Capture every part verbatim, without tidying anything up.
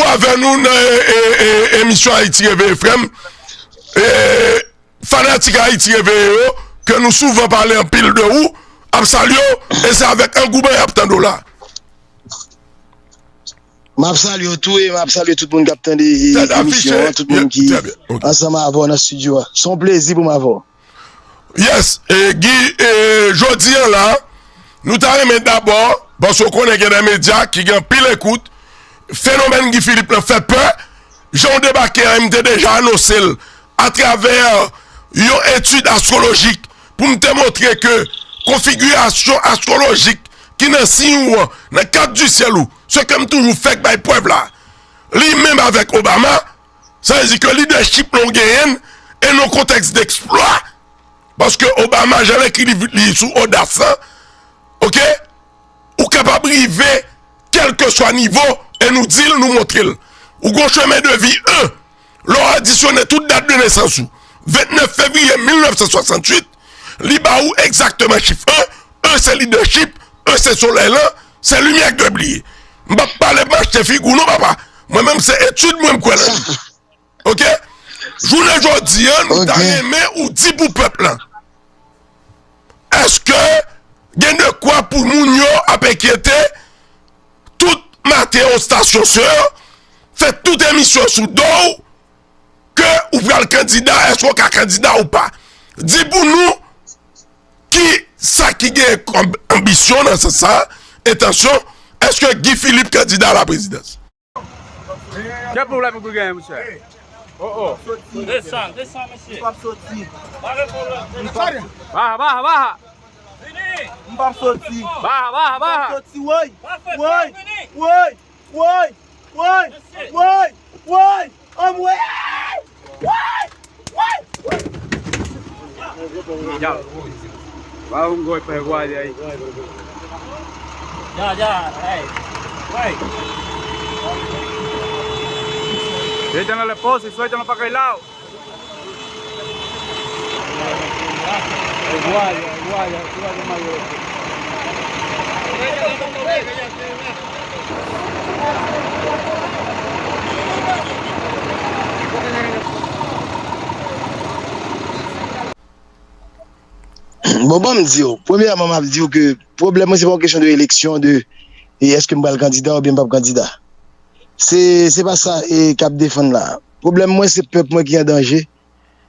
Ou avè nou nan e, e, e, emisyon Ayiti Reveye, frè m. E, fanatik Ayiti Reveye yo, ke nou souvan pale anpil de ou, ap salye w, e se avèk angouman y ap tande w la. M ap salye w tou e m ap salye tout moun k ap tande e, emisyon an, tout moun ki ansanm avè w nan estidyo a. Se yon plezi pou m avè w. Yes, e, Guy, e, jodi a la, nou ta renmen dabò, paske w konnen gen de medya ki gen anpil ekout, fenomèn Guy Philippe lan fè pè, jan w debake an, m te deja anonse l atravè yon etid astwolojik pou m te montre ke konfigirasyon astwolojik ki nan siy ou an, nan kat di syèl ou, se ke m toujou fèk bay prèv la, li menm avèk Obama, sa vle di ke lidèchip lan w genyen l, e nan yon kontèks deksplwa, paske Obama janm ekri liv li sou odas lan, oke? Ou kapab rive kèlkeswa nivo, e nou di l, nou montre l. Ou gon chemen de vi en, lè w adisyonnen tout dat de nesans ou, vennèf fevriye mil nèf san swasantuit, li ba ou egzakteman chif en, en se lidèchip, en se solèy lan, se limyè k dwe briye. M p ap pale m achte figi w non papa. Mwen menm se etid mwen m kwè nan li. Oke? Jounen jodi a, nou ta renmen ou di pou pèp lan. Èske gen de kwa pou moun yo ap enkyete tout maten yon stasyon sè, fè tout emisyon sou do w, ke ou pral kandida, èske w ka kandida ou pa? Di pou nou ki sa ki gen kòm anbisyon nan sans sa, entansyon, èske Guy Philippe kandida a la prezidans? Ki pwoblèm ou genyen, mesye? Oh, oh. Desann, desann, mesye. M p ap soti. Pa gen pwoblèm. Baha, baha, baha. Vini. M p ap soti. Baha, baha, M p ap baha. Soti, woy. Pa fè Woy. sa, vini. Woy. Woy. Woy. Woy. Woy. Woy. Anmwey. Woy. Woy. Ya. Ba yon goy pe gwade ay. Ya, ya, hey. Hey. Suéltalo la esposa, suéltalo para aquel lado. Bon, ban m di w. Premyèman, m ap di w ke pwoblèm mwen, se pa yon kesyon de eleksyon, de e èske m pral kandida oubyen m p ap kandida. Se, se pa sa e k ap defann la. Pwoblèm mwen, se pèp mwen ki an danje.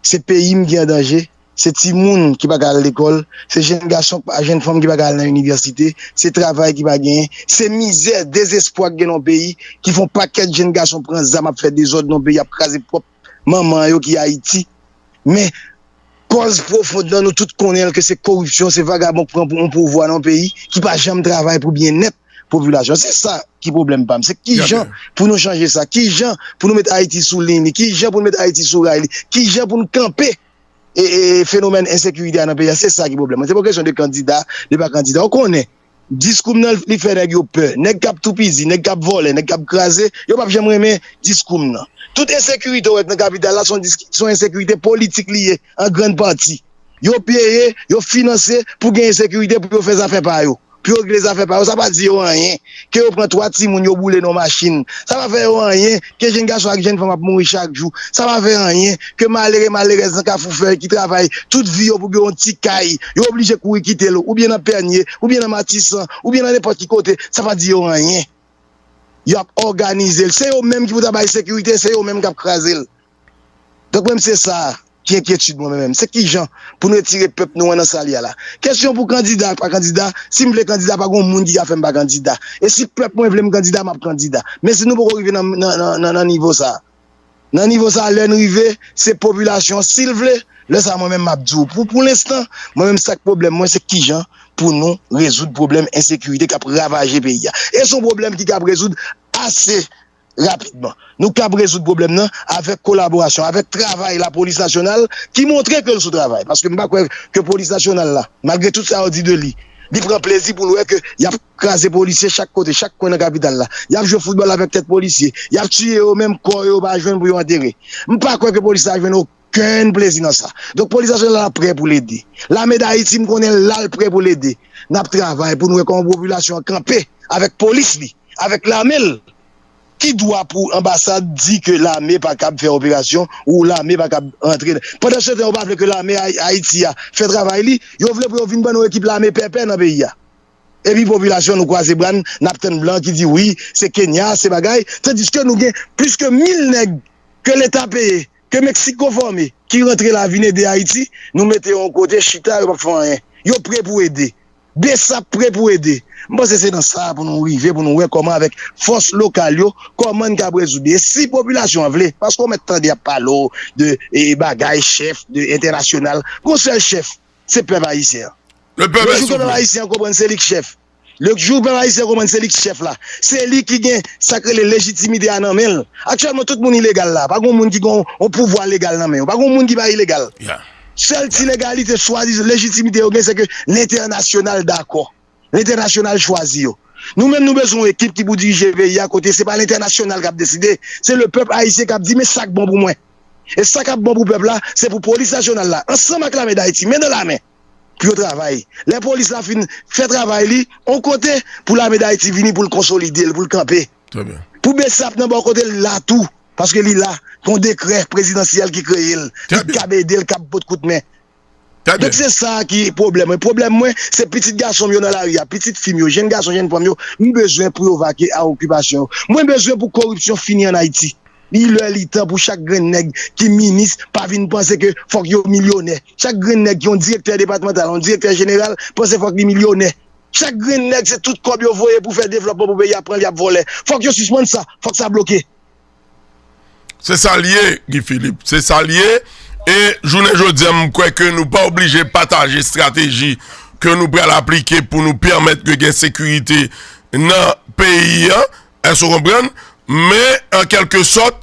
Se peyi m ki an danje. Se timoun ki pa ka al lekòl. Se jenn gason, jenn fanm ki pa ka al nan inivèsite. Se travay ki pa genyen. Se mizè, dezespwa k gen nan yon peyi ki fè yon pakèt jenn gason pran zam ap fè dezòd nan yon peyi, ap kraze pwòp manman yo ki Ayiti. Men, kòz pwofon nan nou tout konnen l ke se koripsyon, se vagabon k pran pou yon pouvwa nan yon peyi ki pa janm travay pou byennèt popilasyon. Se sa ki pwoblèm pa m. Se kijan pou nou chanje sa? Kijan pou nou met Ayiti sou liy li? Kijan pou nou met Ayiti sou ray li? Kijan pou nou kanpe e, e, fenomèn ensekirite a nan peyi a? Se sa ki pwoblèm mwen. Se pa kesyon de kandida, de pa kandida. Ou konnen, diskou m nan li fè nèg yo pè. Nèg k ap toupizi, nèg k ap vòlè, nèg k ap kraze, yo p ap janm renmen diskou m nan. Tout ensekirite w wè k nan kapital la, se yon dis-, se yon ensekirite politik li ye, an grann pati. Yo peye, yo finanse pou gen ensekirite, pou yo fè zafè pa yo. Pou yo regle zafè pa yo, sa pa di yo anyen. Ke yo pran twa timoun, yo boule nan yon machin, sa pa fè yo anyen. Ke jenn gason ak jenn fanm ap mouri chak jou, sa pa fè anyen. Ke malere, malerèz nan Kafou Fèy ki travay tout vi yo pou gen yon ti kay, yo oblije kouri kite l, oubyen nan Pènye, oubyen nan Matisan, oubyen nan nenpòt ki kote, sa pa di yo anyen. Y ap òganize l. Se yo menm ki pou ta bay sekirite, se yo menm k ap kraze l. Donk, mwen menm, se sa ki enkyetid mwen menm. Se kijan pou n retire pèp nou an nan sa l ye a la. Kesyon pou kandida ak pa kandida, si m vle kandida, pa gen yon moun ki ka fè m pa kandida. E si pèp mwen vle m kandida, m ap kandida. Men si nou poko rive nan, nan, nan, nan, nan nivo sa a, nan nivo sa a, lè n rive, se popilasyon an, si l vle, lè sa a, mwen menm, m ap di w. Pou, pou lenstan, mwen menm, sa k pwoblèm mwen, se kijan pou nou rezoud pwoblèm ensekirite k ap ravaje peyi a. E se yon pwoblèm ki kab rezoud ase rapidman. Nou kab rezoud pwoblèm nan avèk kolaborasyon, avèk travay Lapolis Nasyonal ki montre ke l sou travay. Paske m pa kwè ke Polis Nasyonal la, malgre tout sa yo di de li, li pran plezi pou l wè ke y ap kraze polisye chak kote, chak kwen nan kapital la. Y ap jwe foutbòl avèk tèt polisye. Y ap tiye yo, menm kò yo, yo pa jwenn pou yo antere. M pa kwè ke polis la jwenn okenn plezi nan sa. Donk, Polis Nasyonal la prè pou l ede. Lame d Ayiti, m konnen l la, l prè pou l ede. N ap travay pou n wè kòman popilasyon an kanpe avèk polis li, avèk lame l. Ki dwa pou anbasad di ke lame pa kab fè operasyon ou lame pa kab rantre? Pandan se tan, yo pa vle ke lame Ay- Ayiti a fè travay li. Yo vle pou yo vin ban nou ekip lame pèpè nan peyi a. Epi popilasyon nou kwaze bra n, n ap tann blan ki di wi, se Kenya, se bagay. Tandiske nou gen plis ke mil nèg ke Leta peye, ke Meksiko fòme, ki rantre la vin ede Ayiti, nou mete yo yon kote, chita, yo p ap fè anyen. Yo pre pou ede. Besap pre pou ede. M panse se nan sa pou nou rive, pou nou wè kòman avèk fòs lokal yo, kòman n kab rezoud li. E si popilasyon an vle, paske w mèt tande y ap pale w de e, bagay chèf, de entènasyonal, gon sèl chèf, se pèp ayisyen an. Le pèp Yo est jou pèp souvren. Ayisyen an konprann se li k chèf. Le jou pèp ayisyen konprann se li k chèf la. Se li ki gen sa k rele lejitimite a nan men l. Aktyèlman, tout moun ilegal la. Pa gon moun ki gen yon pouvwa legal nan men yo. Pa gon moun ki pa ilegal. Yeah. Sèl ti legalite, swadizan lejitimite yo gen, se ke lentènasyonal dakò. Lentènasyonal chwazi yo. Nou menm, nou bezwen yon ekip ki pou dirije peyi a, kote se pa lentènasyonal k ap deside, se le pèp ayisyen k ap di, men sa k bon pou mwen. E sa k ap bon pou pèp la, se pou polis nasyonal la, ansanm ak lame Dayiti, men nan lamen, pou yo travay. Lè polis la fin fè travay li, on kote, pou lame Dayiti vini pou l konsolide l, pou l kanpe. Trè byen. Pou Besap nan bò kote l la tou, paske li la, gon dekrè prezidansyèl ki kreye l, Trè li byen. Kab ede l, kab pot kout men. Trè Donk byen. Se sa ki pwoblèm mwen. Pwoblèm mwen, se pitit gason m yo nan lari a, pitit fi m yo, jenn gason, jenn fanm yo, m bezwen pou yo vake a okipasyon yo. Mwen bezwen pou koripsyon fini ann Ayiti. Li lè li tan pou chak grenn nèg ki minis pa vin panse ke fòk yo milyonè. Chak grenn nèg ki yon direktè depatmantal, yon direktè jeneral, panse fòk li milyonè. Chak grenn nèg se tout kòb yo voye pou fè devlòpman pou peyi a pran l y ap vòlè. Fòk yo sispann sa, fòk sa bloke. Se sa l ye, Guy Philippe. Se sa l ye. E jounen jodi a, m kwè ke nou pa oblije pataje estrateji ke nou pral aplike pou nou pèmèt ke gen sekirite nan peyi a. Èske w konprann? Men, an kèlke sòt,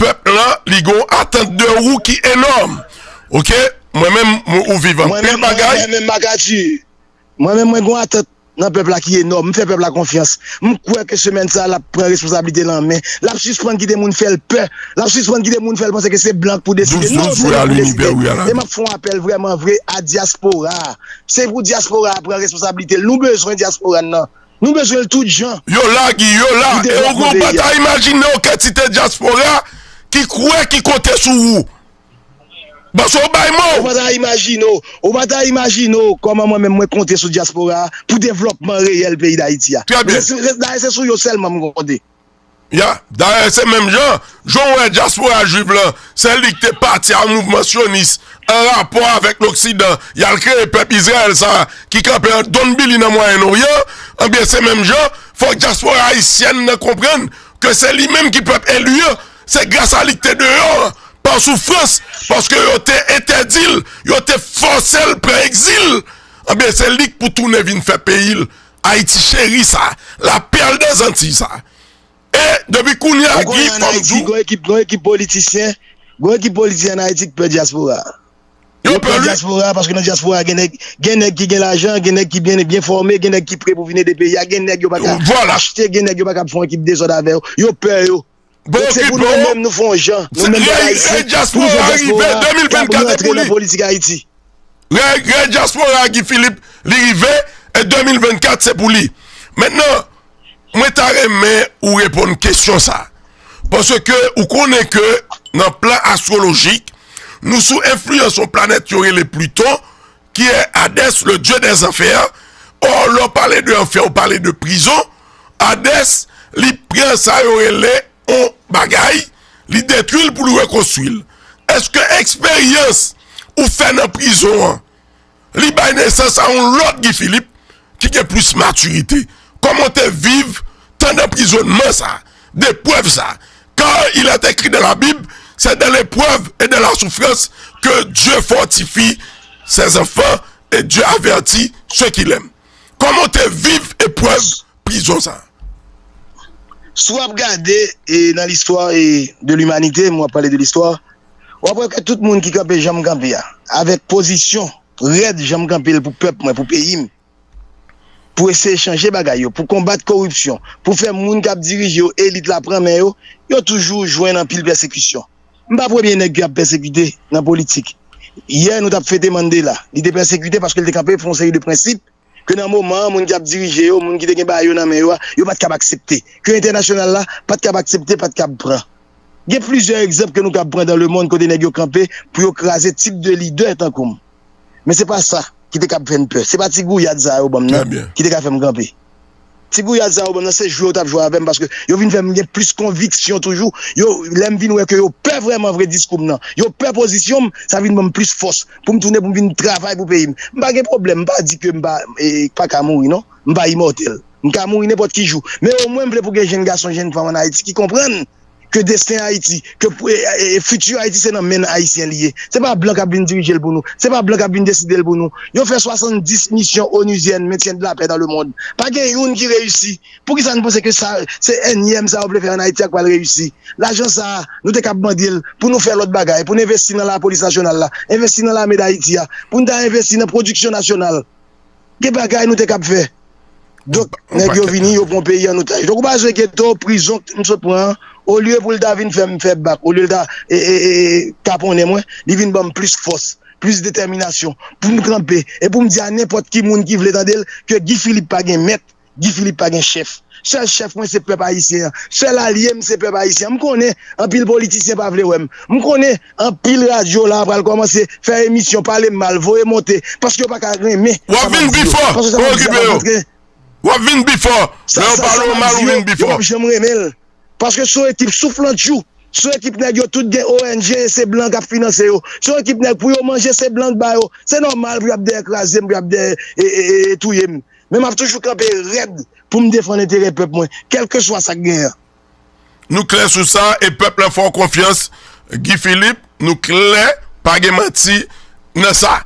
pèp lan, li gen yon atant de ou ki enòm. Oke? Mwen menm, mwen, ou viv anpil bagay. Mwen menm, mwen menm, Makati. Mwen menm, mwen gen yon atant nan pèp la ki enòm. M fè pèp la konfyans. M kwè ke semèn sa a, l ap pran responsablite l an men. L ap sispann kite moun fè l pè. L ap sispann kite moun fè l panse ke se blan k pou deside. Non, se li k pou deside. E m ap fè yon apèl vrèman vre a dyaspora a. Se pou dyaspora a pran responsablite l. Nou bezwen dyaspora n nan. Nou bezwen l tout jan. Yo la, Guy, yo la. E ou pa ta imajine w kantite dyaspora ki kwè, ki konte sou ou. Paske w bay man w. Ou pa ta imajine w, ou pa ta imajine w kòman mwen menm mwen konte sou dyaspora a pou devlòpman reyèl peyi Dayiti a. Trè byen. Dayè, se sou yo sèlman m konte. Ya, dayè, se menm jan, jan w wè dyaspora jwif lan, se li ki te pati a mouvman syonis an rapò avèk Loksidan, y al kreye pèp Izrayèl sa a ki kanpe an Don Bili nan Mwayen Oryan, anbyen se menm jan, fòk dyaspora ayisyèn nan konprann ke se li menm ki pèp eli an, se gras a li ki te deyò an, pa soufrans, paske yo te entèdi l, yo te fòse l pran egzil. Anbyen, se li k pou tounen vin fè peyi l, Ayiti cheri sa, la perle des Antilles sa. E depi kounye a, Guy, fò m di w. Gon ekip, gon ekip politisyen, gon ekip politisyen ann Ayiti ki pè dyaspora a. Yo pè dyaspora a, paske nan dyaspora a, gen nèg, gen nèg ki gen lajan, gen nèg ki byen, byen fòme, gen nèg ki pre pou vin ede peyi a, gen nèg yo pa ka achte, gen nèg yo pa ka fè yon ekip dezòd avè yo. Yo pè yo. Donk, se pou nou menm, nou fè yon jan. Nou menm pèp ayisyen, pou nou fè dyaspora a, pou nou rantre nan politik Ayiti. Rèy, rèy dyaspora a, Guy Philippe, li rive, e de mil vennkat, se pou li. Mentnan, mwen ta renmen ou reponn kesyon sa. Paske ou konnen ke nan plan astwolojik, nou sou enfliyans yon planèt yo rele Pluton, ki est Hadès, le dieu des enfers. Or, lè w pale de anfè, ou pale de prizon. Hadès, li pran sa yo rele yon bagay, li detwi l pou l rekonstwi l. Èske eksperyans ou fè nan prizon an, li bay nesans a yon lòt Guy Philippe ki gen plis matirite? Kòman w te viv tan d anprizonnman sa, deprèv sa? Car il est écrit dans la Bible, c'est dans l'épreuve et dans la souffrance que Dieu fortifie ses enfants et Dieu avertit ceux qu'il aime. Kòman w te viv eprèv prizon sa? Si w ap gade e nan listwa e de limanite, mwen ap pale de listwa, w ap wè ke tout moun ki kanpe jan m kanpe a, avèk pozisyon rèd jan m kanpe l pou pèp mwen, pou peyi m, pou eseye chanje bagay yo, pou konbat koripsyon, pou fè moun k ap dirije yo, elit la pran men yo, yo toujou jwenn anpil pèsekisyon. M pa premye nèg ke y ap pèsekite nan politik. Yè, nou t ap fete Mandela. Li te pèsekite paske l te kanpe pou yon seri de prensip ke nan moman an, moun ki ap dirije yo, moun ki te gen bagay yo nan men yo a, yo pa t kab aksepte. Ke entènasyonal la pa t kab aksepte, pa t kab pran. Gen plizyè egzanp ke nou kab pran dans le monde kote nèg yo kanpe pou yo kraze tip de lidè tankou m. Men se pa sa ki te kab fè n pè. Se pa ti gouyad sa yo ban m nan ki te ka fè m kanpe. Ti gouyad sa yo ban m nan, se jwe yo t ap jwe avè m, paske yo vin fè m gen plis konviksyon toujou. Yo, lè m vin wè ke yo pè vrèman vre diskou m nan, yo pè pozisyon m, sa vin ban m plis fòs pou m tounen, pou m vin travay pou peyi m. M pa gen pwoblèm, m pa di ke m pa, e, pa ka mouri, non. M pa imòtèl. M ka mouri nenpòt ki jou. Men omwen m vle pou gen jenn gason, jenn fanm ann Ayiti ki konprann ke desten Ayiti, ke pou- e- e- e fiti Ayiti se nan men Ayisyen li ye. Se pa blan k ap vin dirije l pou nou. Se pa blan k ap vin deside l pou nou. Yo fè swasanndis misyon onuzyèn, mentyen de la pè dans le monde. Pa gen youn ki reyisi. Poukisa n panse ke sa, se enyèm sa yo vle fè ann Ayiti a k pral reyisi? Lajan sa a, nou te kab mande l pou nou fè lòt bagay, pou n envesti nan lapolis nasyonal la, envesti nan lame Dayiti a, pou n ta envesti nan pwodiksyon nasyonal. Gen bagay nou te kab fè. Donk, nèg yo vini, yo pran peyi an otaj. Donk, ou pa bezwen enkyete w, prizon m sot pran an, olye pou l ta vin fè m fè bak, olye l ta e, e, e, kaponnen mwen, li vin ban m plis fòs, plis detèminasyon pou m kanpe e pou m di a nenpòt ki moun ki vle tande l ke Guy Philippe pa gen mèt, Guy Philippe pa gen chèf. Sèl chèf mwen se pèp ayisyen an. Sèl alye m se pèp ayisyen an. M konnen anpil politisyen pa vle wè m. M konnen anpil radyo la pral kòmanse fè emisyon, pale m mal, voye monte, paske yo pa ka renmen sa m ap di yo. W ap vin pi fò, pa okipe yo. W ap vin pi fò. Lè yo pale w mal, ou vin pi fò. Yo p ap janm renmen l. Paske se yon ekip souflantchou. Se yon ekip nèg yo tout gen O N G e se blan k ap finanse yo. Se yon ekip nèg pou yo manje, se blan k ba yo. Se nòmal pou y ap dèyè kraze m, pou y ap dèyè e, e, e, e touye m. Men m ap toujou kanpe rèd pou m defann enterè pèp mwen, kèlkeswa sa k genyen. Nou klè sou sa, e pèp la fè w konfyans, Guy Philippe, nou klè, pa gen manti nan sa.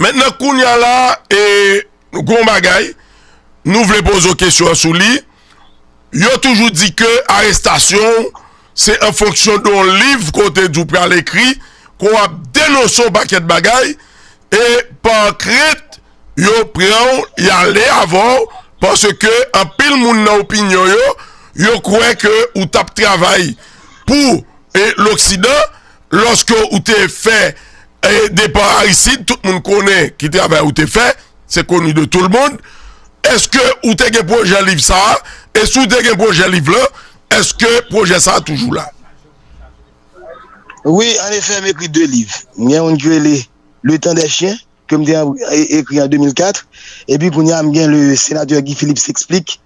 Mentnan, kounye a la, e, gon bagay, nou vle poze w kesyon an sou li. Yo toujou di ke arestasyon w se an fonksyon de yon liv ke w te di w pral ekri, ke w ap denonse yon pakèt bagay, e pa krent, yo pran w, y ale avè w, paske anpil moun nan opinyon yo, yo kwè ke ou t ap travay pou, e, loksidan, lòske ou te fè, e, depa Arisid, tout moun konnen ki travay ou te fè, c'est connu de tout le monde. Èske ou te gen pwojè liv sa a? E si w te gen pwojè liv la, èske pwojè sa a toujou la? Wi, an efè, m ekri de liv. M gen youn ki rele Le temps des chiens, ke m te an- e- ekri an de mil kat, epi kounye a m gen Le Sénateur Guy Philippe s'explique,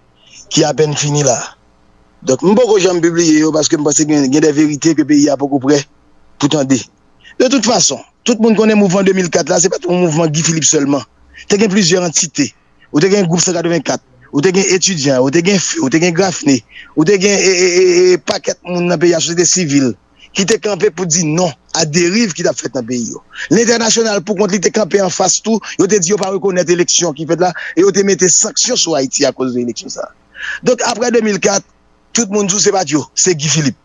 ki apèn fini la. Donk, m poko janm pibliye yo paske m panse gen, gen de verite ke peyi a poko prè pou tande. De tout fason, tout moun konnen mouvman de mil kat la, se pa t yon mouvman Guy Philippe sèlman. Te gen plizyè antite. Ou te gen gwoup san katrevenkat, ou te gen etidyan, ou te gen FEU, ou te gen GRAFNE, ou te gen e, e, e, e, pakèt moun nan peyi a, sosyete sivil, ki te kanpe pou di non a deriv ki t ap fèt nan peyi yo. Lentènasyonal, pou kont li, te kanpe anfas tou, yo te di yo pa rekonèt eleksyon ki fèt la, e yo te mete sanksyon sou Ayiti akoz de eleksyon sa a. Donk, apre de mil kat, tout moun di w se pa t yo, se Guy Philippe.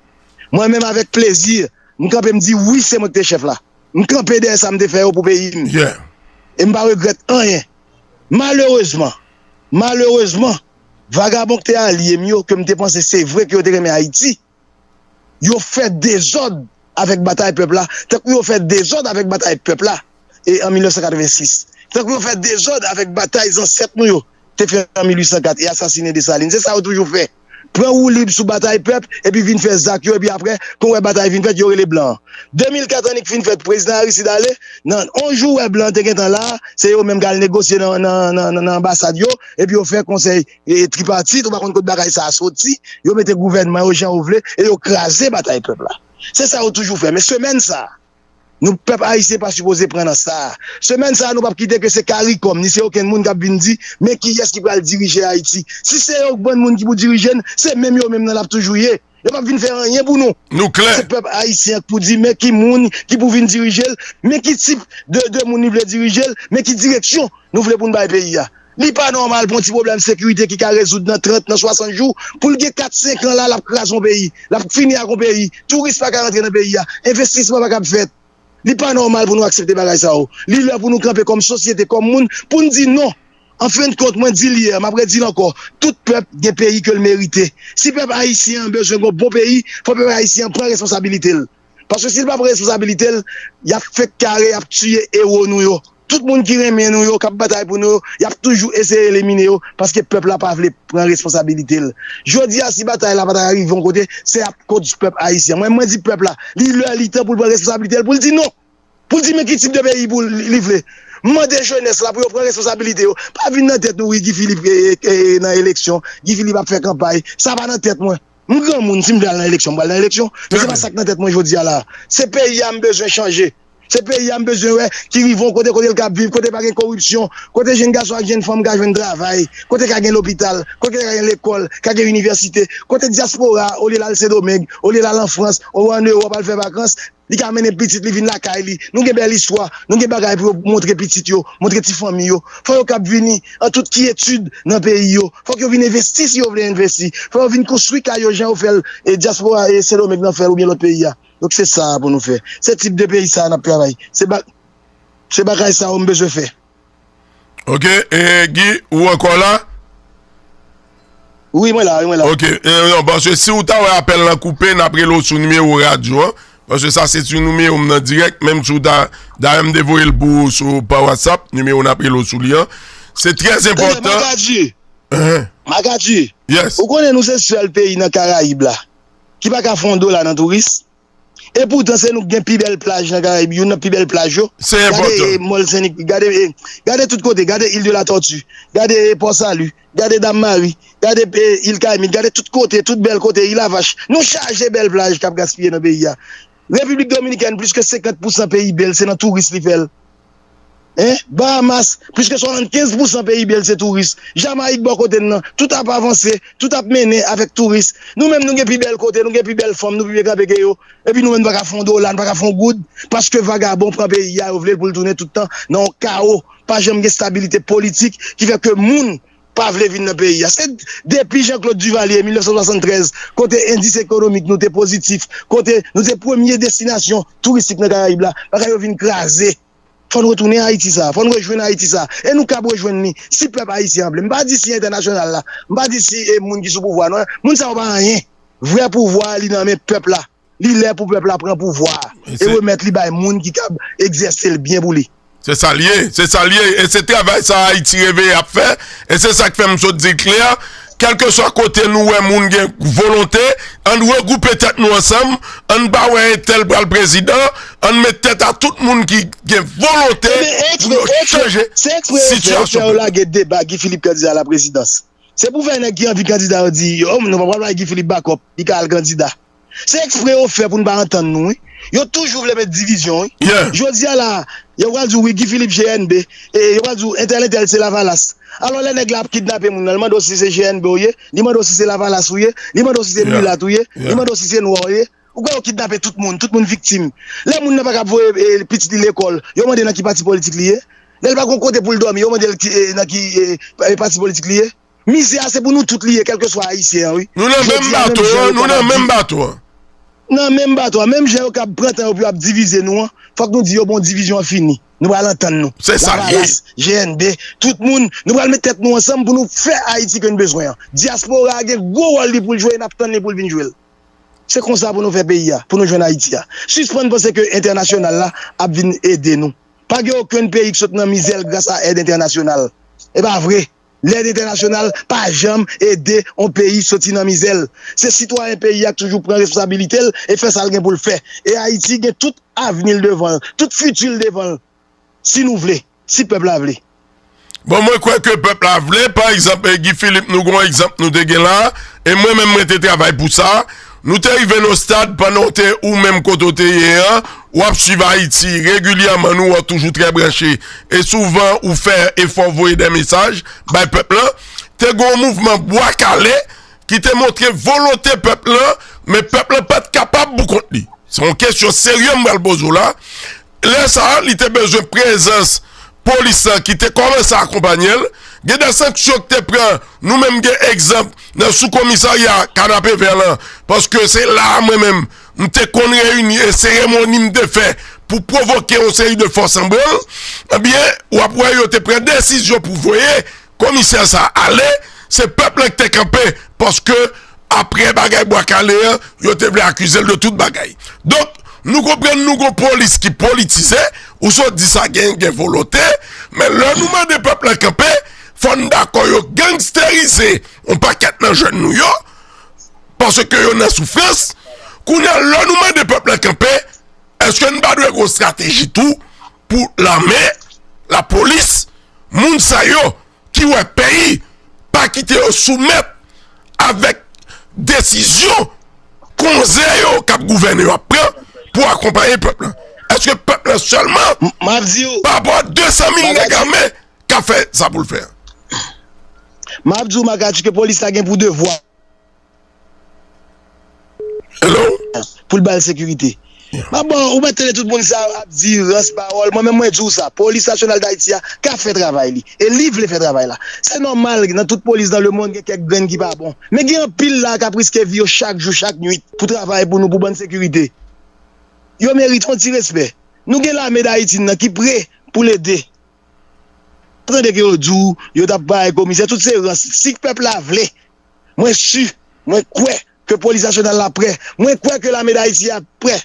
Mwen menm, avèk plezi, m kanpe, m di, wi, se mwen ki te chèf la. M kanpe dèyè sa m te fè yo pou peyi m. E m pa regrèt anyen. Malerezman, malerezman, vagabon ki te alye m yo, ke m te panse se vre ke yo te renmen Ayiti, yo fè dezòd avèk batay pèp la, tankou yo fè dezòd avèk batay pèp la, e an mil nèf san katrevensis. Tankou yo fè dezòd avèk batay zansèt nou yo te fè an mil uit san kat e asasinen Desalin. Se sa yo toujou fè. Pran woulib sou batay pèp, epi vin fè zak yo, epi apre, kon wè batay vin fèt, yo rele blan an. De mil kat annik fin fèt, prezidan Aristide ale, nan yon jou wè blan an te gentan la, se yo menm k al negosye nan, nan, nan, nan, nan anbasad yo, epi yo fè konsèy e, tripatit, ou pa konn kot bagay sa a soti, yo mete gouvènman yo jan yo vle, e yo kraze batay pèp la. Se sa yo toujou fè. Men semèn sa a, nou pèp ayisyen pa sipoze pran nan sa a. Semèn sa a, nou p ap kite ke se karikòm, ni se okenn moun k ap vin di, men kiyès ki pral dirije Ayiti. Si se yon bann moun ki pou dirije n, se menm yo menm nan l ap toujou ye. Yo p ap vin fè anyen pou nou. Nou klè. Se pèp ayisyen an k pou di, men ki moun ki pou vin dirije l, men ki tip de, de moun li vle dirije l, men ki direksyon nou vle pou n bay peyi a. Li pa nòmal pou yon ti pwoblèm sekirite ki ka rezoud nan trant, nan swasant jou, pou l gen kat, senk an la, l ap kraze yon peyi, l ap fini ak yon peyi. Touris pa ka rantre nan peyi a, envestisman pa kab fèt. Li pa nòmal pou nou aksepte bagay sa yo. Li lè pou nou kanpe kòm sosyete, kòm moun, pou n di non. An fen de kont, mwen di l yè, m ap redi l ankò, tout pèp gen peyi ke l merite. Si pèp ayisyen an bezwen gen yon bon peyi, fò pèp ayisyen an pran responsabilite l. Paske si l pa pran responsabilite l, y ap fenk kare, y ap tiye ewo nou yo. tout moun ki renmen nou yo, k ap batay pou nou yo, y ap toujou eseye elimine yo, paske pèp la pa vle pran responsabilite l. Jodi a, si batay la pa ta rive yon kote, se akòz pèp ayisyen. Mwen, mwen di pèp la, li lè, li tan pou l pran responsabilite l, pou l di non. Pou l di men ki tip de peyi pou li, li vle. M mande jenès la pou yo pran responsabilite yo. Pa vin nan tèt nou, wi, Guy Philippe e, e, e, nan eleksyon. Guy Philippe ap fè kanpay. Sa pa nan tèt mwen. M granmoun, si m vle al nan eleksyon, m pral nan eleksyon. Men se pa sa k nan tèt mwen jodi a la. Se peyi a m bezwen chanje. Se peyi a m bezwen wè ki rive yon kote, kote l ka viv, kote pa gen koripsyon, kote jenn gason ak jenn fanm ka jwenn travay, kote ka gen lopital, kote ka gen lekòl, ka gen inivèsite, kote dyaspora, olye l al Sendomeng, olye l al an Frans, olye l an Ewòp al fè vakans, li ka mennen pitit li vin lakay li. Nou gen bèl istwa, nou gen bagay pou yo montre pitit yo, montre ti fanmi yo. Fò yo kab vini an tout kyetid nan peyi yo. Fòk yo vin envesti si yo vle envesti. Fò yo vin konstwi kay yo jan yo fè l, e dyaspora e Sendomeng nan fè l oubyen lòt peyi a. Donk se sa pou nou fè. Se tip de peyi sa a n ap travay. Se ba, se bagay sa yo m bezwen fè. Ok, e Guy, ou ankò la? Wi, mwen la, wi, mwen la. Ok, e, non, paske si ou ta wè apèl lan koupe, n ap rele w sou nimewo radyo an. Paske sa se ti nimewo m nan dirèk, menm si w ta, dayè m te voye l pou ou sou, pa WhatsApp, nimewo n ap rele w sou li an. Se trè enpòtan. Makadi, Makadi, ou konnen nou se sèl peyi nan Karayib la ki pa ka fè yon dola nan touris. Epoutan se nou k gen pi bèl plaj nan Karayib, youn nan pi bèl plaj yo. Se enpòtan. Gade Mòl Sen Nik, gade, gade tout kote, gade Il de la Tortue, gade Pò Sali, gade Dam Mari, gade Il Kayimit, gade tout kote, tout bèl kote, Il a Vache. Nou chaje bèl plaj k ap gaspiye nan peyi a. Repiblik Dominikèn, plis ke senkant pousan P I B l se nan touris li fè l. Hein? Bahamas, plis ke swasannkenz pousan P I B l se touris. Jamayik bò kote n nan, tout ap avanse, tout ap mennen avèk touris. Nou menm nou gen pi bèl kote, nou gen pi bèl fanm, nou pi byen kanpe ke yo. Epi nou menm nou pa ka fè yon dola, nou pa ka fè yon goud, paske vagabon pran peyi a, yo vle l pou l tounen tout tan nan yon kawo. Pa janm gen stabilite politik ki fè ke moun pa vle vin nan peyi a. Se depi Jean Claude Duvalier, mil nèf san swasanntrèz, kote endis ekonomik nou te pozitif, kote nou te premye destinasyon touristik nan Karayib la, bagay yo vin kraze. Fò n retounen Ayiti sa, fò n rejwenn Ayiti sa. E nou kab rejwenn li, si pèp ayisyen an vle. M pa di si entènasyonal la, m pa di si e moun ki sou pouvwa non. Moun sa yo pa anyen. Vrè pouvwa a, li nan men pèp la. Li lè pou pèp la pran pouvwa a e remèt li bay moun ki kab egzèse l byen pou li. Se sa l ye, se sa l ye. E se travay sa Ayiti Reveye ap fè. E se sa k fè m sot di l klè. Kèlkeswa kote nou wè moun gen volonte, ann regwoupe tèt nou ansanm, ann pa wè entèl pral prezidan, ann met tèt a tout moun ki gen volonte pou yo chanje sitiyasyon. Se eksprè yo fè yo lage deba Guy Philippe kandida a la prezidans. Se pou fè nèg ki anvi kandida yo di, oh, nou pa pral bay Guy Philippe bakòp, li ka al kandida. Se eksprè yo fè pou n pa antann nou, wi. Yo toujou vle met divizyon, wi. Jodi a la, yo pral di w, wi, Guy Philippe G N B, e yo pral di w, entèl, entèl, se Lavalas. Alò, lè nèg la ap kidnape moun nan, li mande w si se G N B w ye, li mande w si se Lavalas ou ye, li mande w si se milat ou ye, li mande w si se nwa w ye. Ou kwè yo kidnape tout moun, tout moun viktim. Lè moun nan pa ka voye e, pitit li lekòl, yo mande nan ki pati politik li ye. Lè l pa gon kote pou l dòmi, yo mande l ki, e, nan ki e, e, pati politik li ye. Mizè a se pou nou tout li ye, kèlkeswa ayisyen an, wi. Nou nan menm bato an, nou nan menm bato an. Nan menm bato an, menm jan yo kab pran tan yo pou yo ap divize nou an, fòk nou di yo bon, divizyon an fini. Nou pral antann nou. Se sa l ye. Lavalas, G N B, tout moun, nou pral met tèt nou ansanm pou nou fè Ayiti ke n bezwen an. Dyaspora a gen gwo wòl li pou l jwe e n ap tann li pou l vin jwe l. Se konsa pou nou fè peyi a, pou nou jwenn Ayiti a. Sispann panse ke entènasyonal la ap vin ede nou. Pa gen okenn peyi k sot nan mizè l gras a èd entènasyonal. E pa vre. Lèd entènasyonal pa janm ede yon peyi soti nan mizè l. Se sitwayen peyi a k toujou pran responsabilite l e fè sa l gen pou l fè. E Ayiti gen tout avni l devan l, tout fiti l devan l, si nou vle, si pèp la vle. Bon, mwen kwè ke pèp la vle, pa egzanp, e, Guy Philippe, nou gon egzanp nou te gen la, e mwen menm mwen te travay pou sa. Nou te rive nan stad, pandan w te ou menm kote w te ye an, w ap swiv Ayiti regilyèman, nou wè w toujou trè branche, e souvan ou fè efò voye de mesaj bay pèp lan. Te gen yon mouvman Bwa Kale ki te montre volonte pèp lan, men pèp lan pa t kapab pou kont li. Se yon kesyon serye m pral poze w la. Lè sa a, li te bezwen prezans polis lan ki te kòmanse akonpanye l. Gen de sanksyon ki te pran, nou menm gen egzanp nan sou komisarya Kanapevè lan, paske se la a mwen menm, m te konn reyini e seremoni m te fè pou pwovoke yon seri de fòs an branl. Ebyen, w ap wè yo te pran desizyon pou voye komisè sa a ale, se pèp lan ki te kanpe, paske apre bagay Bwa Kale an, yo te vle akize l de tout bagay. Donk, nou konprann nou gon polis ki politize, Ou sot di sa gen, gen volonte, men lè nou mande pèp la kanpe, fò n dakò yo gangsterize yon pakèt nan jèn nou yo, paske yo nan soufrans. Kounye a, lè nou mande pèp la kanpe, èske n pa dwe gen yon estrateji tou pou lame, lapolis, moun sa yo ki wè peyi pa kite yo soumèt avèk desizyon konze yo k ap gouvène yo ap pran pou akonpaye pèp la? Èske pèp la sèlman, m ap di w, pa rapò a de san mil nèg ame k ap fè sa pou l fè a? M ap di w, Makati, ke polis la gen pou devwa Hello? Pou l ba l sekirite. M ap ba w, ou mèt tande tout moun sa ap di rans pawòl. Mwen menm, mwen di w sa, Polis Nasyonal d Ayiti a ka fè travay li. E li vle fè travay la. Se nòmal, nan tout polis nan lemonn, gen kèk grenn ki pa bon. Men gen anpil la k ap riske vi yo chak jou, chak nwit, pou travay pou nou, pou bann sekirite. Yo merite yon ti respè. Nou gen lame d Ayiti nan ki pre pou l ede. Tande ke yo di w, yo t ap bay komisè, tout se rans. Si pèp la vle, mwen si, mwen kwè ke polis nasyonal la prè. Mwen kwè ke lame d Ayiti a prè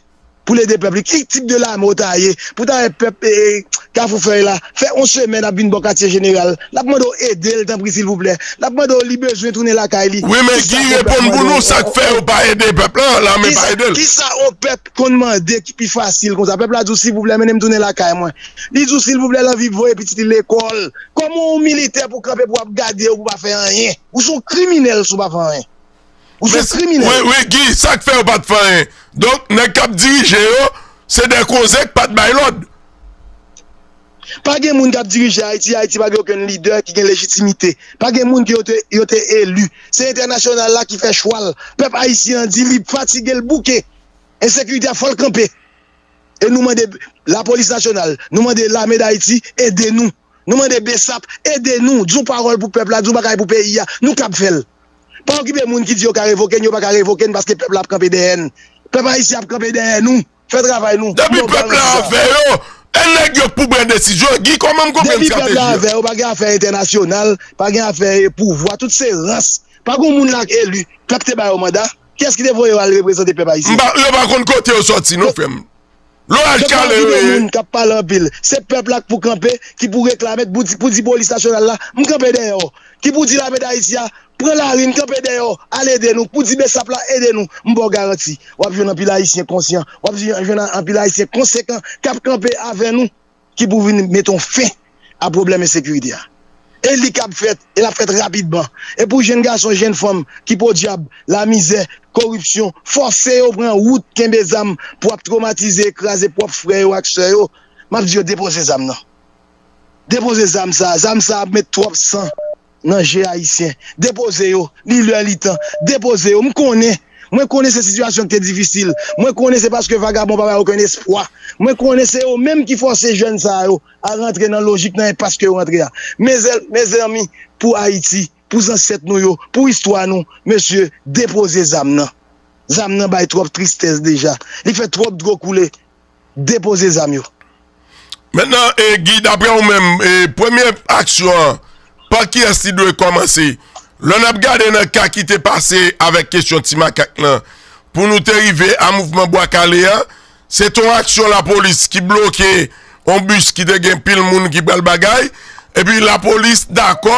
pou l ede pèp li. Ki tip de lame w ta ye? Pou ta wè pèp, e, e, Kafou Fèy la, fè yon semèn ap vin bò katye jeneral. L ap mande w ede l, tanpri, silvouplè. L ap mande w, li bezwen tounen lakay li. Wi, men Guy, reponn pou nou, sa k fè yo pa ede pèp la, lame pa ede l. Kisa yon pèp konn mande ki pi fasil konsa? Pèp la di w, silvouplè, mennen m tounen lakay mwen. Li di w, silvouplè, l anvi voye pitit li lekòl. Kòman yon militè pou kanpe pou ap gade w pou pa fè anyen? Ou se yon kriminèl si w pa fè anyen. Ou se yon kriminèl. Wi, wi, Guy, sa k fè yo pa t fè anyen? Donk, nèg k ap dirije yo, se de konze k pa t bay lòd. Pa gen moun k ap dirije Ayiti, Ayiti pa gen okenn lidè ki gen lejitimite. Pa gen moun ke yo te, yo te eli. Se entènasyonal la ki fè chwa l. Pèp ayisyen an di li fatige, l bouke. Ensekirite a fò l kanpe. E nou mande lapolis nasyonal, nou mande lame d Ayiti ede nou. Nou mande BSAP ede nou, di yon pawòl pou pèp la, di yon bagay pou peyi a. Nou kab fè l. Pa okipe moun ki di yo ka revoke n, yo pa ka revoke n paske pèp la ap kanpe dèyè n. Pèp ayisyen ap kanpe dèyè nou. Fè travay nou. Depi pèp la avè yo, e nèg yo k pou pran desizyon. Guy, kòman m konprann estrateji a? Depi pèp la avè yo, pa gen afè entènasyonal, pa gen afè pouvwa, tout se rans. Pa gen moun la k eli, pèp te ba yo manda. Kiyès ki te voye yo al reprezante pèp ayisyen? M pa, yo pa konn kote yo sòti non, frè m. Loraj kale yo ye. Moun k ap pale anpil. Se pèp la k pou kanpe, ki pou reklame, pou di, pou di polis nasyonal la, m kanpe dèyè w. Ki pou di lame d Ayiti a, pran lari, m kanpe dèyè w, al ede nou. Pou di BSAP la, ede nou. M ba w garanti, w ap jwenn anpil ayisyen konsyan, w ap jwenn anpil ayisyen konsekan k ap kanpe avè nou, ki pou vin mete yon fen a pwoblèm ensekirite a. E li k ap fèt, e l ap fèt rapidman. E pou jèn gason, jèn fanm ki podyab, lamizè, koripsyon, fòse yo pran wout kenbe zam pou ap twomatize e kraze pwòp frè yo ak sè yo, m ap di yo depoze zam nan. Depoze zam sa a. Zam sa a ap met twòp san nan je ayisyen. Depoze yo. Li lè, li tan. Depoze yo. M konnen. Mwen konnen se sitiyasyon ki te difisil. Mwen konnen se paske vagabon pa bay okenn espwa. Mwen konnen se yo menm ki fòse jèn sa yo a rantre nan lojik, nan enpas ke yo rantre a. Mezè-, mezanmi, pou Ayiti, pou zansèt nou yo, pou istwa nou, mesye, depoze zam nan. Zam nan bay twòp tristès deja. Li fè twòp dlo koule. Depoze zam yo. Mentnan, e, Guy, daprè ou menm, e, premye aksyon an, pa kiyès li dwe kòmanse? Lè n ap gade nan ka ki te pase avèk kesyon ti makak lan, pou nou te rive a mouvman Bwa Kale a, se te yon aksyon lapolis ki bloke yon bis ki te gen pil moun ki pral bagay, epi lapolis dakò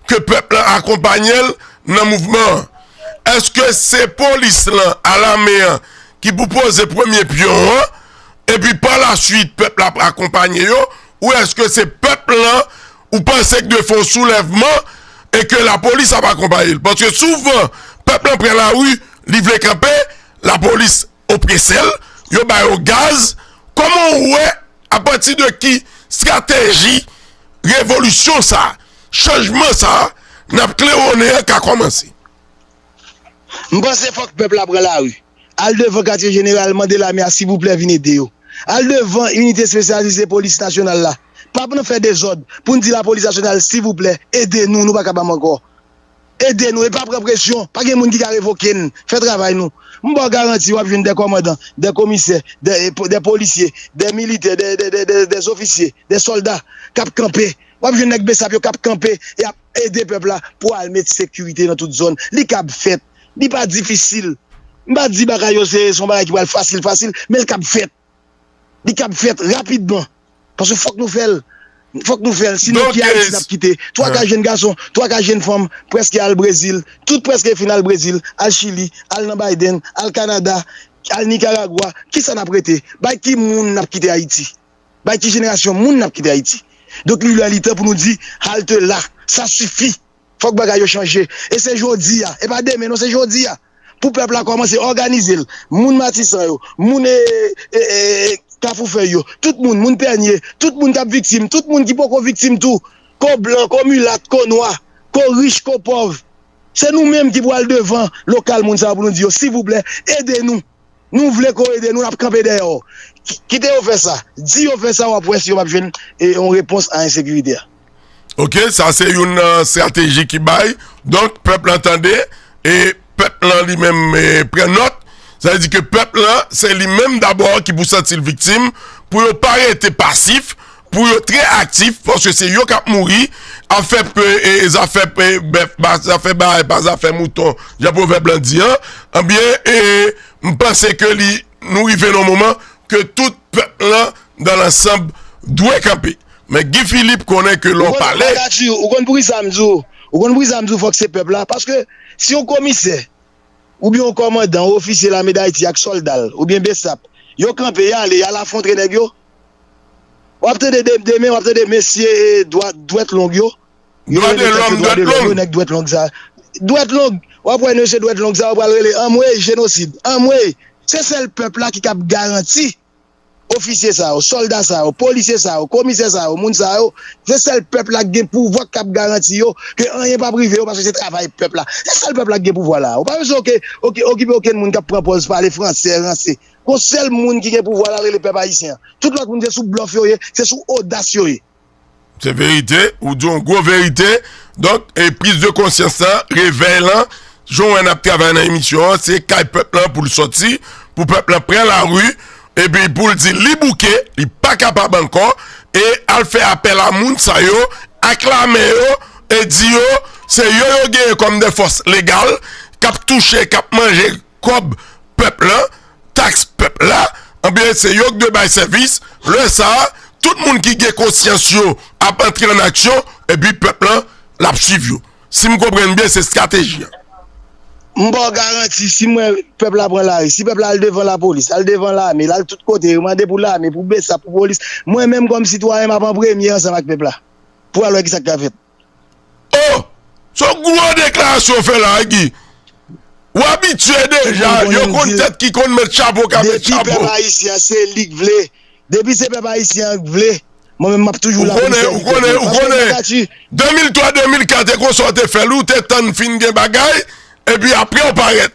ke pèp lan akonpanye l nan mouvman an. Èske se polis lan, a lame an, ki pou poze premye pyon an, epi pa laswit pèp la ap akonpanye yo, ou èske se pèp lan ou panse k dwe fè yon soulèvman e ke lapolis ap akonpaye l? Paske souvan, pèp lan pran lari, li vle kanpe, lapolis oprese l, yo ba yo gaz. Kòman w wè, apati de ki estrateji revolisyon sa a, chanjman sa a, n ap klewonnen an ka kòmanse? M panse fòk pèp la pran lari. Al devan katye jeneral, mande lame a, silvouplè, vin ede yo. Al devan inite espesyalize polis nasyonal la. Pa pou n fè dezòd, pou n di lapolis nasyonal, silvouplè, ede nou, nou pa kapab ankò. Ede nou, e pa pran presyon, pa gen moun ki ka revoke n. Fè travay nou. M ba w garanti, w ap jwenn de kòmandan, de komisè, de, de polisye, de militè, de, de, de, de, de zofisye, de sòlda k ap kanpe. W ap jwenn nèg BSAP yo k ap kanpe e ap ede pèp la pou al met sekirite nan tout zòn. Li kab fèt. Li pa difisil. M pa di bagay yo se, se yon bagay ki pral fasil, fasil, men l kab fèt. Li kab fèt rapidman. Paske fòk nou fè l. Fòk nou fè l. Sinon, ki Ayiti n ap kite? Twa ka jenn gason, twa ka jenn fanm, prèske al Brezil. Tout prèske fin al Brezil, al Chili, al nan Biden, al Kanada, al Nikaragwa. Kisa n ap rete? Bay ki moun n ap kite Ayiti? Bay ki jenerasyon moun n ap kite Ayiti? Donk, li lè li tan pou nou di, halte là, ça suffit. Fòk bagay yo chanje. E se jodi a. E pa demen, non, se jodi a. Pou pèp la kòmanse òganize l. Moun Matisan yo, moun e, e, e, Kafou Fèy yo, tout moun, moun Pènye, tout moun k ap viktim, tout moun ki poko viktim tou, ko blan, ko milat, ko nwa, ko rich, ko pòv. Se nou menm ki pou al devan lokal moun sa yo pou nou di yo, silvouplè, ede nou. Nou vle ke w ede nou, n ap kanpe dèyè w. Ki- Kite yo fè sa. Di yo fè sa, w ap wè si yo p ap jwenn e, yon repons a ensekirite a. Ok, sa se youn nan estrateji ki bay. Donk, pèp lan tande, e pèp lan li menm e, pran nòt. Sa vle di ke pèp lan, se li menm dabò ki pou santi l viktim, pou yo pa rete pasif, pou yo trè aktif, paske se yo k ap mouri, ap fè pe, e, zafè pe, bèf, pa zafè bagay, pa zafè mouton, jan pwovèb lan di an, ebyen, e, m panse ke li, nou rive nan moman ke tout pèp lan, dan lansanb, dwe kanpe. Men Guy Philippe konnen ke lè w pale. Ou konn poukisa m di w, ou konn poukisa m di w fòk se pèp la? Paske si yon komisè, oubyen yon kòmandan, yon ofisye lame Dayiti ak sòlda l, oubyen BSAP, yo kanpe, y ale, y al afwonte nèg yo, w ap tande de- demen, w ap tande mesye e, dwa- dwèt long yo, yo rele tèt yo dwa de lòm, yo, nèg dwèt long sa. Dwèt long, w ap wè mesye dwèt long sa, yo pral rele anmwey, jenosid, anmwey. Se sèl pèp la ki kab garanti ofisye sa yo, sòlda sa yo, polisye sa yo, komisè sa yo, moun sa yo, se sèl pèp la k gen pouvwa k kab garanti yo ke anyen p ap rive yo paske se travay pèp la. Se sèl pèp la k gen pouvwa la. Ou pa bezwen oke- oke- okipe okenn moun k ap pran pòz pale fransè, ranse. Gon sèl moun ki gen pouvwa la rele pèp ayisyen an. Tout lòt moun se sou blòf yo ye, se sou odas yo ye. Se verite, ou di yon gwo verite. Donk, e priz de konsyans lan, revèy lan, jan w wè n ap travay nan emisyon an, se kay pèp lan pou l sòti, pou pèp lan pran lari, epi pou l di li bouke, li pa kapab ankò, e al fè apèl a moun sa yo, aklame yo, e di yo, se yo yo genyen kòm de fòs legal, k ap touche, k ap manje kòb pèp lan, taks pèp la, anben se yo k dwe bay sèvis. Lè sa a, tout moun ki gen konsyans yo ap antre an aksyon, epi pèp lan, l ap swiv yo. Si m konprann byen, se estrateji an. M ba w garanti, si m wè pèp la pran lari, si pèp la al devan lapolis, al devan lame, l al tout kote, yo mande pou lame, pou BSAP, pou polis, mwen menm kòm sitwayen, m ap an premye ansanm ak pèp la. Pou al wè kisa k ka fèt. Oh! Se yon gwo deklarasyon w fè la, wi, Guy. Ou abitye deja, yo konn tèt ki konn met chapo ka met chapo. Depi pèp ayisyen an se li k vle, depi se pèp ayisyen an k vle, mwen menm m ap toujou la pou m sèvi pèp mwen. Paske m pa ka di. De mil twa, de mil kat, e konsa w te fè l, ou te tann fin gen bagay, epi apre w parèt.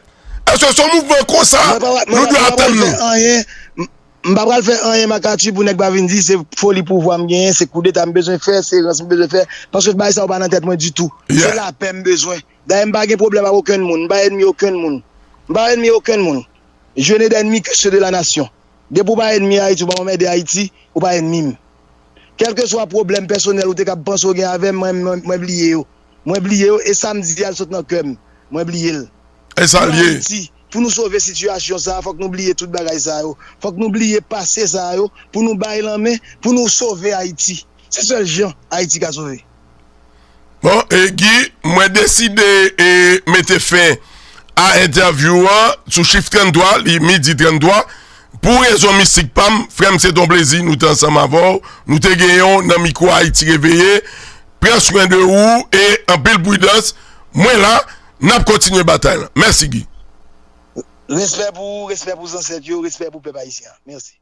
Èske se yon mouvman konsa nou dwe atann nou? M pa pral fè anyen, Makati, pou nèg pa vin di se foli pouvwa m genyen, se koudeta m bezwen fè, se rans m bezwen fè, paske bagay sa yo pa nan tèt mwen ditou. Se lapè m bezwen. Dayè, m pa gen pwoblèm ak okenn moun, m pa ènmi okenn moun. M pa ènmi okenn moun. Je n'ai d'ennemis que ceux de la nation. Depi w pa ènmi Ayiti, w pa anmède Ayiti, ou pa ènmi m. Kèlkeswa pwoblèm pèsonèl ou te kab panse w gen avè m, mwen, mwen, mwen bliye yo. Mwen bliye yo, e sa m di a l sot nan kè m. Mwen bliye l. E sa l ye. Pou Ayiti, pou nou sove sitiyasyon sa a, fòk nou bliye tout bagay sa yo. Fòk nou bliye pase sa yo, pou nou bay lanmen, pou nou sove Ayiti. Se sèl jan Ayiti ka sove. Bon, e Guy, mwen deside e mete fen a entèvyou an sou chif tranntwa, li midi tranntwa. Pou rezon mistik pa m, frè m, se t on plezi nou te ansanm avè w. Nou te genyen w nan mikwo Ayiti Reveye. Pran swen de ou e anpil pridans. Mwen la, n ap kontinye batay lan. Mèsi, Guy. Respè pou ou, respè pou zansèt yo, respè pou pèp ayisyen an. Mèsi.